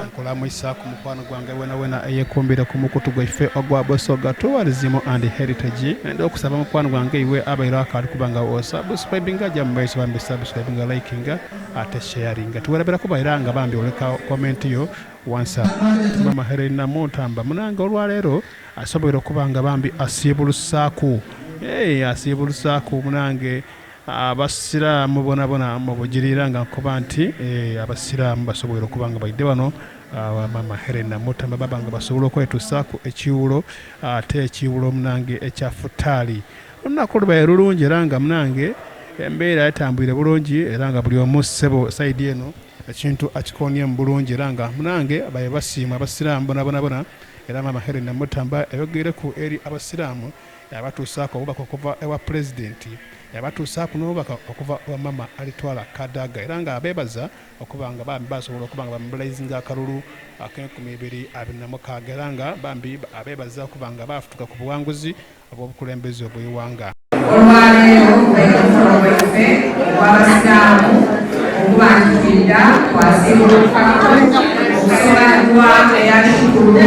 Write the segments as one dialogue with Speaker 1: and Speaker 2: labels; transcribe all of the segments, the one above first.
Speaker 1: Nkulamwisa ku mukwano gwange wenawena eyekumbire ku mukutu gwaife ogwa Busoga Tourism and Heritage. Nenda okusaba mukwano gwange iwe abaire akaali kuba nga osubscribinga ja mumaiso bambi subscribinga, likinga ate sharinga. Tiwerabira kuba era nga bambi oleka comment yo wansi agho. Mama Hellen Namutamba munange olwaleero asoboire okuba nga bambi asiibulusaaku. Eeh asiibulusaaku munange Abasiraamu bonabona mu Bugiri era nga nkoba nti Abasiraamu basoboire okuba nga baidhe wano awa Maama Hellen Namutamba baba nga basobola okwetusaaku ekiiwulo ate ekiiwulo munange ekya Futaali. Olunaku lubaire lulungi era nga munange embeera etambwire bulungi era nga buli omu ssebo sayidi eno ekintu akikooniemu bulungi era nga munange babaire basiima Abasiraamu bonabonabona era Maama Hellen Namutamba ayogeireku eri Abasiraamu Yabatuusaaku obubaka okuva ewa Pulezidenti, yabatuusaaku n'obubaka okuva ewa Mama Alitwala Kadaga era nga abeebaza okuba nga bambi baasobola okuba nga bamobilaizinga akalulu ak'enkumi ibiri 26 era nga bambi abeebaza okuba nga baafutuka ku buwanguzi obw'obukulembeze obw'eighanga.
Speaker 2: Olwaleero gubaire omukolo gwaife ogw'Abasiraamu okuba nti twidha twasiibulukaku okusoma Dua eya Shukuru,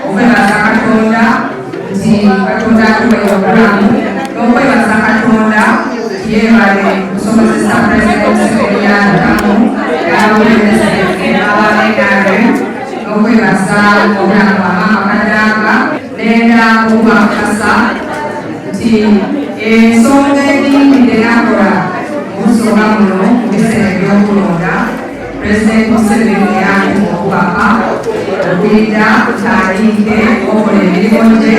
Speaker 2: okwebaza Katonda nti Katonda atuwaire obulamu n'okwebaza Katonda nti yebale kusobozesa Pulezidenti Museveni yaddamu n'abakulembeze baife aba nrm n'okwebaza obulamu bwa Maama Kadaga. Nenda okubakakasa nti ensonga edindi dhenakola mu Busoga muno mu biseera eby'okulonda, Pulezidenti Museveni yantuma obubaka okwidha ntandiike okola emirimo gye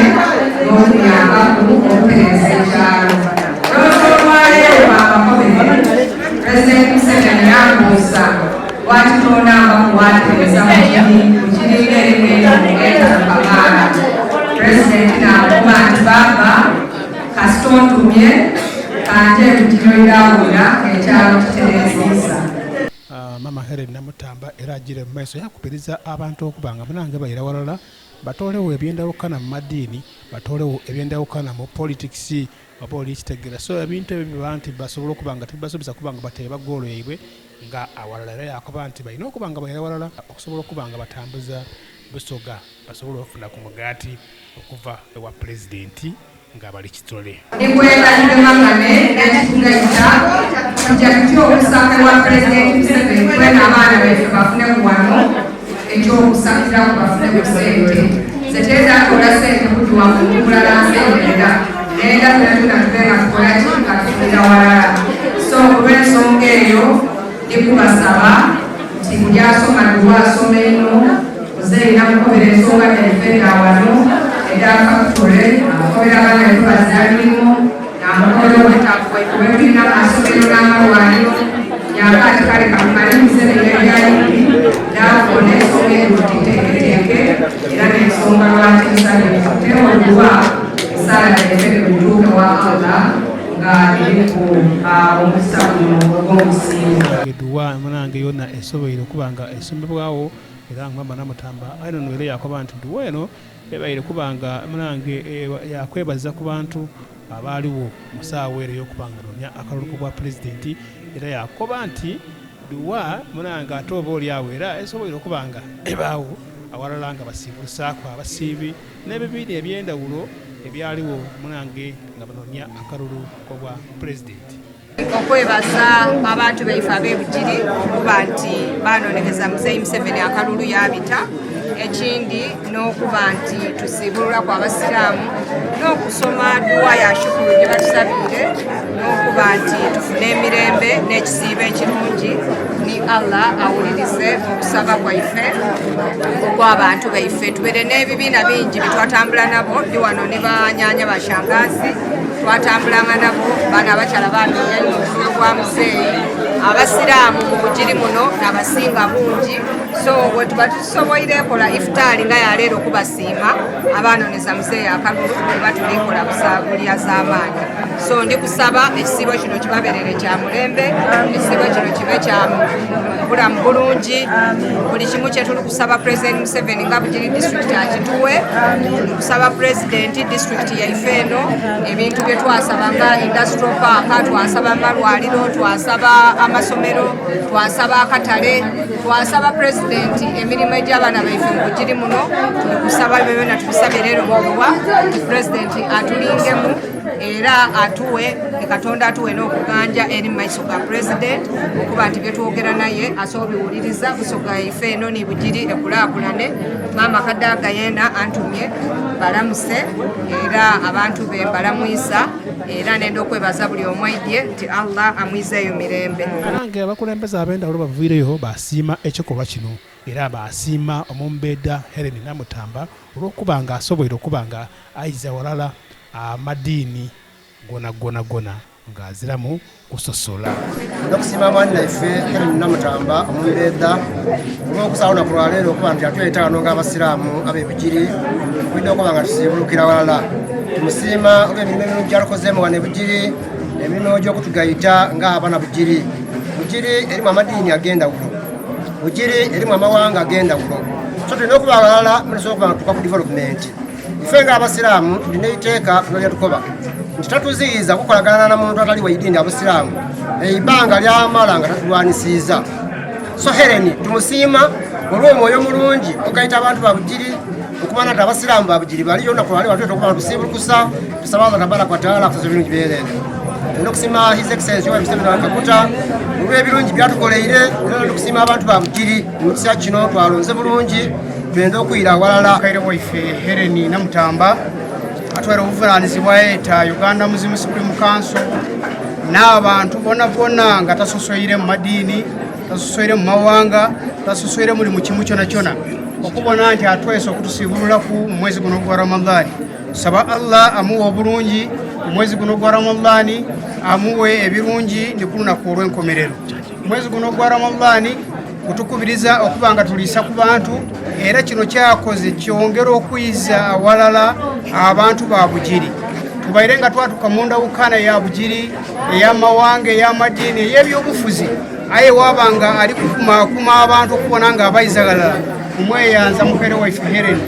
Speaker 2: n'okuyambaku okutereeza ekyalo. Olwokuba olwaleero bambakobere, Pulezidenti Museveni yambuuza lwaki tonambaku watereeza mu kiringa eri mweno etaano kamaala. Pulezidenti namukoba nti baaba kasita ontumye kanje kukinyoidawulira ekyalo kitereziisa.
Speaker 1: Maama Hellen Namutamba era ajiire mu maiso yaakubiriza abantu okuba nga munange baira ghalala batoolegho ebyendawukana mu madiini, batoolegho ebyendawukana mu politikisi oba oli kitegeera. So ebintu ebyo biba nti basobola okuba nga tibibasobozesa kuba nga bateeba goolo yaibwe nga awalala era yaakoba nti balina okuba nga baira ghalala okusobola okuba nga batambuza Busoga basobole okufuna ku mugaati okuva ewa Pulezidenti nga bali kitole.
Speaker 2: Ndikwenda tugemagane n'ekitugaita tuja tutya okusaka ewa Pulezidenti Museveni twena abaana baife bafuneku wano eky'okusakiraku bafune ku sente. Nze kyetaaga sente kugiwa muntu mulala nsemberera nenda fena tuna tube nga tukola ki nga tufunira walala. So olw'ensonga eyo ndikubasaba nti buli asoma duwa asoma eno muzeeyi namukobera ensonga dhaife dha wano edha fakitole amukobera abaana baife bazira mirimo namukobera obwetaavu bwaife bwetulina mu masomero n'amalwaliro yaba ati kale kamumalirize bino ebyayindi naafuna ensonga eno tugiteeketeeke era n'ensonga lwaki nsabye tuteewo duwa esaala yaife etuuke wa Allah nga eriku omukisa guno ogw'omusiimo.
Speaker 1: Eduwa munange yona esoboire okuba nga esomebwagho era nga Maama Namutamba ainhonhoire yaakoba nti duwa eno ebaire kuba nga munange yakwebaza ku bantu abaaligho mu saawa ere ey'okuba nga anonia akalulu k'obwa Pulezidenti era yaakoba nti duwa munange ate oba oli agho era esoboire okuba nga ebaagho aghalala nga basiibulusaaku abasiibi n'ebibiina eby'endhawulo ebyaligho munange nga banonia akalulu k'obwa Pulezidenti.
Speaker 2: Okwebaza abantu baife ab'e Bugiri okuba nti banonekeza Muzeeyi Museveni akalulu yaabita, ekindi n'okuba nti tusiibululaku Abasiraamu n'okusoma duwa ya shukuru gye batusabiire n'okuba nti tufune emirembe n'ekisiibo ekirungi ni Allah awulirize okusaba kwaife okw'abantu baife. Tubeere n'ebibiina bingi bye twatambula nabo ndi wano ni banyanya bashangazi twatambulanga nabo baana abakyala banoonya inho omuliro gwa muzeeyi. Abasiraamu mu Bugiri muno nabasinga bungi. So wetuba tusoboire kola ifutaali nga yaleero okubasiima abanoneza muzeeyi akalulu, tuba tulikola busagulya z'amaanyi. So ndi kusaba ekisiibo kino kibaberere kya mulembe, ekisiibo kino kibe kya bulamu bulungi. Buli kimu kyetuli kusaba President Museveni nga Bugiri district akituwe. Tuli kusaba President district yaife eno ebintu bye twasaba nga industrial park, twasaba amalwaliro, twasaba amasomero, twasaba akatale, twasaba President emirimu egy'abaana baife mu Bugiri muno. Tuli kusaba ebyo byona tubisabye leero muduwa President atulingemu era atuwe, Katonda atuwe n'okuganja eri mu maiso ga President okuba nti byetwogera naye asobola biwuliriza. Busoga yaife eno ni Bugiri ekulaakulane. Maama Kadaga yena antumye balamuse era abantu be mbalamwisa, era nenda okwebaza buli omu aidye nti Allah amwizeeyo mirembe.
Speaker 1: Era nga abakulembeze ab'endhawulo baviireyo baasiima ekikolwa kino era baasiima Omumbedha Hellen Namutamba olw'okuba nga asoboire okuba nga aiza ghalala amadiini gonagonagona nga aziramu kusosola.
Speaker 3: Ndha kusiima mwanhinaife Hellen Namutamba Omumbedha olw'okusala olunaku lwa leero okuba nti atweta ghano nga Abasiraamu ab'e Bugiri okwidha okuba nga tusiibulukira ghalala. Tumusiima olw'emirimo emirungi gy'atukozeemu ghano e Bugiri, emirimo egy'okutugaita nga abana Bugiri. Bugiri erimu amadiini ag'endhawulo, Bugiri erimu amawanga ag'endhawulo, so tulina okuba ghalala tusobole okuba nga tutuuka ku development. Ife nga Abasiraamu tulina eiteeka lino lyetukoba nti tatuziyiza kukolagana na muntu atali wa idiini ya Busiraamu eibanga lyamala nga tatulwanisiiza. So Helen tumusiima olw'omwoyo omulungi ogaita abantu ba Bugiri okumanya nti Abasiraamu ba Bugiri baliyo olunaku lwaleero batweta okuba nga tusiibulukusa tusaba Allah tabaraka wa taala atuze ebirungi byerere. Tulina okusiima His Excellency Yoweri Museveni Kaguta olw'ebirungi byatukoleire era n'okusiima abantu ba Bugiri mu kiseera kino twalonze bulungi twenda okwira awalala.
Speaker 4: Mukaire waife Helen Namutamba atwaire obuvunanizibwa eta Uganda Muslim Supreme Council n'abantu bona bona nga tasosoire mu madiini, tasosoire mu mawanga, tasosoire muli mu kimu kyona kyona okubona nti atwese okutusiibululaku mu mwezi guno ogwa Ramadhani. Tusaba Allah amuwe obulungi mu mwezi guno ogwa Ramadhani, amuwe ebirungi ni ku lunaku olw'enkomerero. Omwezi guno ogwa Ramadhani gutukubiriza okuba nga tuliisa ku bantu, era kino kyakoze kyongera okwiza awalala abantu ba Bugiri. Tubaire nga twatuka mu ndawukana ya Bugiri, ey'amawanga, ey'amadiini, ey'ebyobufuzi, aye waba nga ali kukumaakuma abantu okubona nga abaiza ghalala kumweyanza mukaire waife Helen.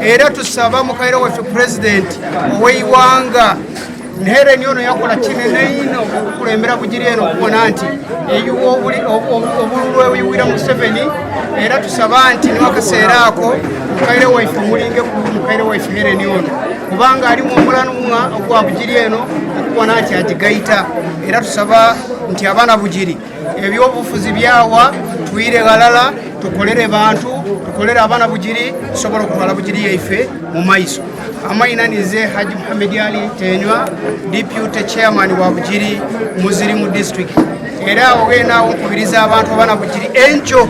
Speaker 4: Era tusaba mukaire waife Pulezidenti ow'eighanga Helen ono yakola kinene inho okukulembera Bugiri eno okubona nti eyiwa obululu ewiwira Museveni, era tusaba nti niwakaseera ako mukaire waife omulinge ku mukaire waife Helen ono kubanga alimu omulanumwa ogwa Bugiri eno okubona nti agigaita. Era tusaba nti abaana Bugiri ebyobufuzi byawa, twire ghalala tukolere bantu, tukolere abaana Bugiri, tusobole okutwala Bugiri yaife mu maiso. Amaina nize Haji Muhammad Ali Tenywa, Deputy Chairman wa Bugiri Muzirimu District. Era awo wena awo nkubiriza abantu abaana Bugiri enkyo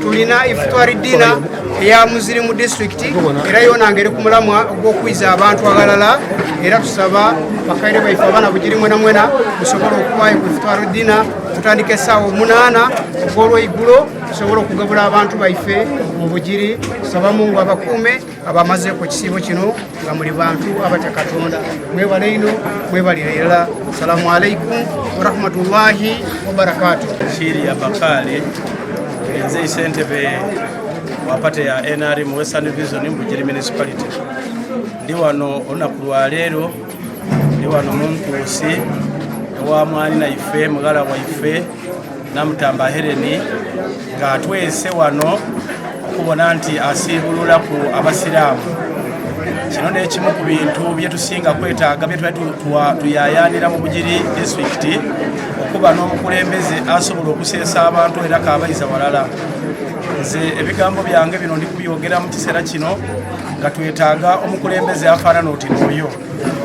Speaker 4: tulina ifutwari dina eya Muzirimu District, era yona ngeri ku mulamwa ogw'okwiza abantu aghalala. Era tusaba bakaire baife abaana Bugiri mwena mwena musobole okuwaayo ku ifutwari dina tutandika esaawa 8 ogw'olweigulo tusobole okugabula abantu baife mu Bugiri. Tusaba Mungu abakuume abamazeeku ekisiibo kino nga muli bantu abatya Katonda. Mwebale ino, mwebalire irala. Salamu alaikum warahmatullahi wabarakatuh.
Speaker 5: Shiri ya Bakali nze ssentebe wa pate ya NRM Western Division Bugiri Municipality. Ndi wano olunaku lwa leero, ndi wano mu nkuusi ewa mwanina ife mughala waife Namutamba Helen nga atwese wano okubona nti asiibululaku Abasiraamu. Kino n'ekimu ku bintu byetusinga kwetaaga bye twali tuyayanira mu Bugiri disitulikiti, okuba n'omukulembeze asobola okuseesa abantu era kabaiza walala. Nze ebigambo byange bino ndi kubyogera mu kiseera kino nga twetaaga omukulembeze afaanana oti n'oyo,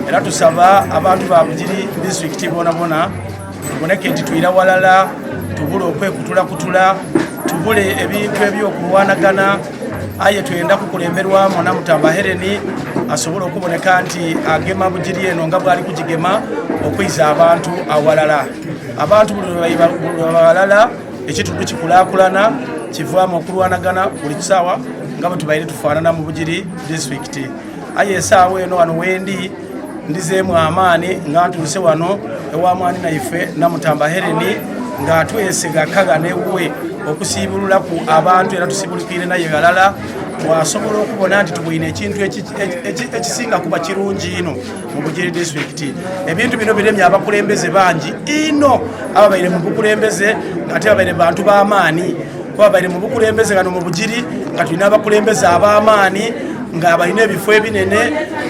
Speaker 5: era tusaba abantu ba Bugiri disitulikiti bonabona tuboneke nti twira walala, tubule okwekutulakutula, tubule ebintu ebyokulwanagana, aye twenda kukulemberwamu Namutamba Helen asobole okuboneka nti agema Bugiri eno nga bwali kugigema okwiza abantu awalala. Abantu buli lwe baba walala ekitundu kikulakulana. Kivaamu okulwanagana buli kisaawa nga bwe tubaire tufaanana mu Bugiri disitulikiti. Aye esaawa eno wano wendi ndizeemu amaani nga ntuuse wano ewa mwaninaife Namutamba Hellen nga atwese ghaka ghano ewuwe okusiibululaku abantu era tusiibulukire naye ghalala twasobola okubona nti tubwine ekintu ekisinga kuba kirungi inho mu Bugiri disitulikiti. Ebintu bino biremye abakulembeze bangi inho ababaire mu bukulembeze nga ate babaire bantu b'amaani kuba babaire mu bukulembeze ghano mu Bugiri nga tulina abakulembeze ab'amaani nga balina ebifo ebinene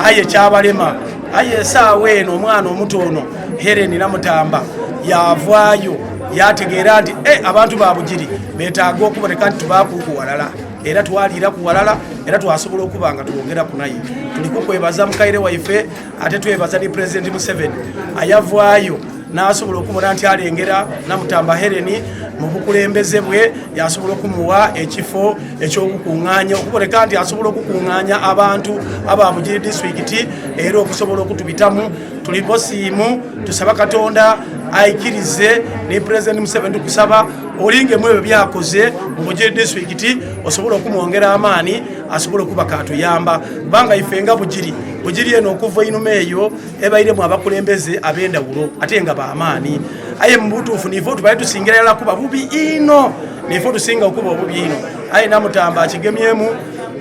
Speaker 5: aye kyabalema. Aye esaawa eno omwana omuto ono Hellen Namutamba yavaayo yategeera nti eh, abantu ba Bugiri betaaga okuboneka nti tubaakuku walala era twaliiraku walala era twasobola okuba nga twogeraku naye. Tuli kukwebaza mukaire waife ate twebaza ni Pulezidenti Museveni ayavaayo n'asobola okubona nti alengera Namutamba Hellen mu bukulembeze bwe yasobola okumuwa ekifo eky'okukungaanya okuboneka nti asobola okukungaanya abantu aba Bugiri disitulikiti era okusobola okutubitamu. Tuli bosiimu, tusaba Katonda aikirize ni Pulezidenti Museveni tukusaba olingemu ebyo byakoze mu Bugiri disitulikiti osobole okumwongera amaani asobole okuba katuyamba kubanga ife nga Bugiri, Bugiri eno okuva einhuma eyo ebairemu abakulembeze ab'endhawulo ate nga b'amaani. Aye mu butuufu niife otubaire tusingira irala kuba bubi inho, niife otusinga okuba obubi einho. Aye Namutamba akigemyemu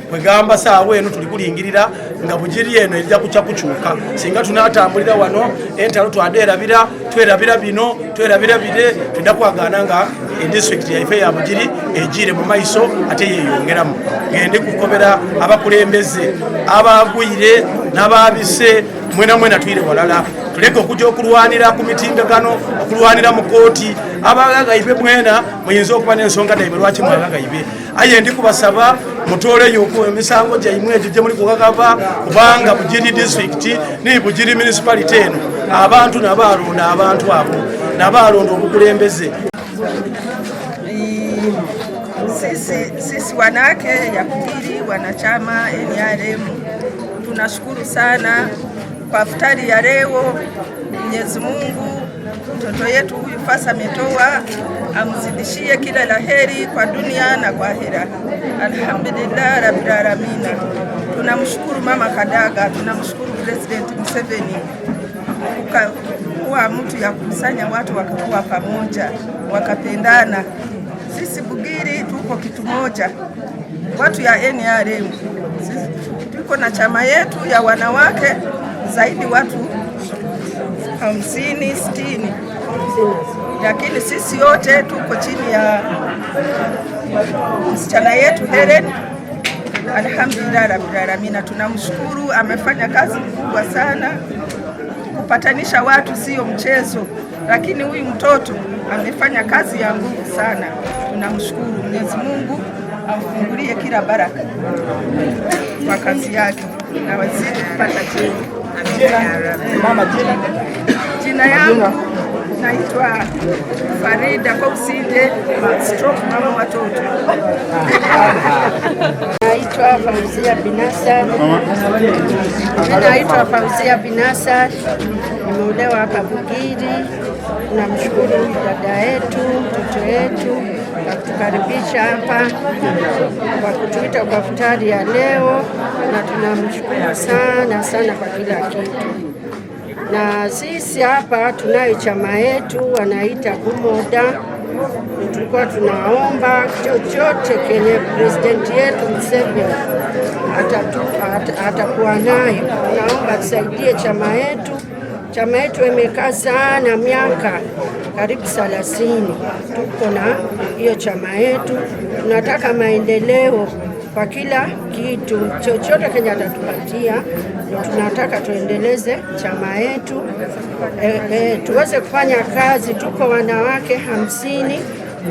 Speaker 5: kwegamba saawa eno tuli kulingirira nga Bugiri eno erija kukya kukyuka. Singa tunatambulira wano entalo twadherabira, twerabira bino, twerabira bire, twidha kwagaana nga edisitulikiti yaife eya Bugiri ejiire mu maiso ate yeyongeramu. Ngendi kukobera abakulembeze abagwire n'ababise mwena mwena twire walala, tuleke okuja okulwanira ku mitimbagano, okulwanira mu kooti. Abagagaibe mwena muyinza okuba n'ensonga dhaimwe lwaki mwagagaibe, aye ndi kubasaba mutoleyo emisango gyaimwe egyo gyemuli kugagaba, kubanga Bugiri disitulikiti ni Bugiri municipality eno abantu nabaalonda abantu abo nabaalonda obukulembeze.
Speaker 6: Sisi, sisi wanawake ya Bugiri wanachama NRM tunashukuru sana kwa futari ya leo. Mwenyezi Mungu mtoto yetu huyu Fasa ametoa, amzidishie kila laheri kwa dunia na kwa ahera. Alhamdulillah rabbil alamina. Tunamshukuru Mama Kadaga, tunamshukuru President Museveni kuwa mtu ya kukusanya watu wakakuwa pamoja wakapendana. Sisi Bugiri tuko kitu moja, watu ya NRM sisi tuko na chama yetu ya wanawake zaidi watu 50 60, lakini sisi yote tuko chini ya msichana yetu Helen. Alhamdulillah rabbil alamina, tunamshukuru, amefanya kazi kubwa sana. Kupatanisha watu sio mchezo, lakini huyu mtoto amefanya kazi ya nguvu sana. Tunamshukuru Mwenyezi Mungu amfungulie kila baraka kwa kazi yake na wazidi kupata cheo.
Speaker 4: Mama, jina?
Speaker 6: Jina yangu naitwa Farida Kousinde stroke mama watoto.
Speaker 7: Naitwa Fauzia Binasa. Mimi naitwa Fauzia Binasa, nimeolewa hapa Bugiri. Tunamshukuru huyu dada yetu, mtoto wetu kwa kutukaribisha hapa, kwa kutuita kwa futari ya leo, na tunamshukuru sana sana kwa kila kitu. Na sisi hapa tunayo chama yetu wanaita Bumoda. Tulikuwa tunaomba chochote kenye president yetu Museveni atakuwa nayo, tunaomba tusaidie chama yetu. Chama yetu imekaa sana miaka karibu 30, tuko na hiyo chama yetu. Tunataka maendeleo kwa kila kitu, chochote kenye atatupatia, tunataka tuendeleze chama yetu tuweze kufanya kazi. Tuko wanawake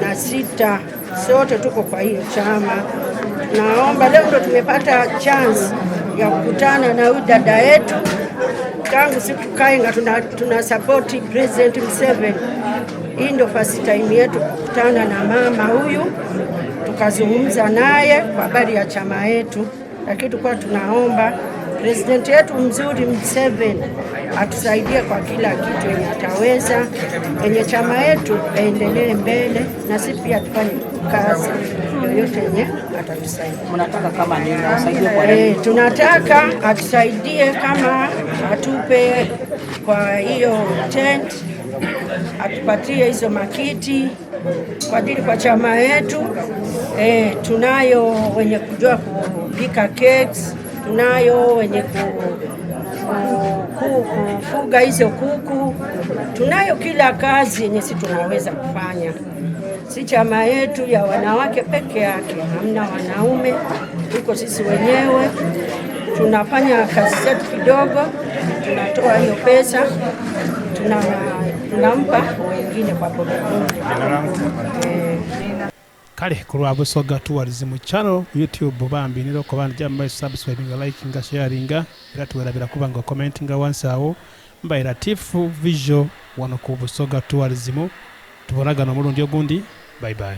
Speaker 7: 56, sote tuko kwa hiyo chama. Naomba leo ndo tumepata chance ya kukutana na huyu dada yetu. Tangu siku kainga tuna support President Museveni. Hii ndo first time yetu kukutana na mama huyu, tukazungumza naye kwa habari ya chama yetu, lakini tulikuwa tunaomba Presidenti yetu mzuri Museveni atusaidie kwa kila kitu yenye ataweza, yenye chama yetu endelee mbele, na sisi pia tufanye kazi yoyote yenye atatusaidia.
Speaker 8: Mnataka kama nini? Awasaidie kwa nini?
Speaker 7: Tunataka atusaidie kama atupe kwa hiyo tent, atupatie hizo makiti kwa ajili kwa chama yetu. Tunayo wenye kujua kupika cakes, tunayo wenye kufuga hizo kuku, tunayo kila kazi yenye si tunaweza kufanya. Si chama yetu ya wanawake peke yake, hamna wanaume, tuko sisi wenyewe tunafanya kazi zetu kidogo, tunatoa hiyo pesa tunampa wengine kwa polepole.
Speaker 1: Kale ku lwa Busoga Tourism Channel YouTube bambi nera okuba nti jamma subscribinga, likinga, sharinga era tuwerabira kuba nga commentinga wansi awo. Mbaire Latifu Visual wano ku Busoga Tourism, tubonagana omulundi ogundi. Bye bye.